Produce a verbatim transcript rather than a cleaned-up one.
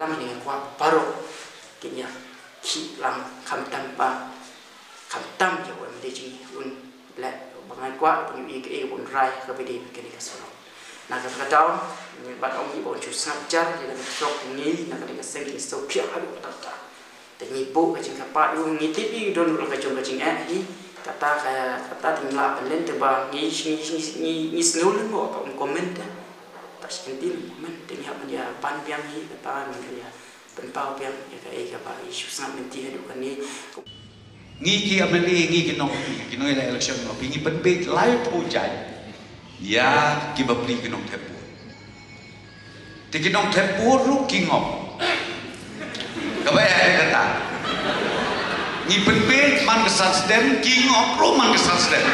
Lam hi nga kwah baroh kin ïa khih lang khamtam ba khamtam ïa u M L A jong ngi un leh ba nga kwah ban ïohi kaei ba un rai ha kaba ïadei bad kane ka surok. Na kata ka daw ngi bad ong ngi ba un shu sngap jar ïa kane ka surok jong ngi na kane ka seng ki sngewphiah haduh katta katta. Te ngi buh ka jingkyrpad ïa u, ngi tip ïa u don ruh la ka jong ka jingeh hi. Kata ka kata te ngi lah ban len te ba ngi ngi ngi ngi sngew lyngngoh ba um comment te. Tang shi kyntien comment te ngi hap ban ïa ban biang hi kata ngi hap ban ïa pynpaw biang ïa kaei kaba i shu sngap mynta haduh kane. Ngi ki M L A, ngi ki nong, ki nongïaleh election ngi pynbeit laiphew jaiñ ïa ki bapli ki nongthep vote. Te ki nongthep vote ruh ki ngop. Kaba ïa kata ngi pynbeit man ka san stem, ki ngop ruh man ka san stem.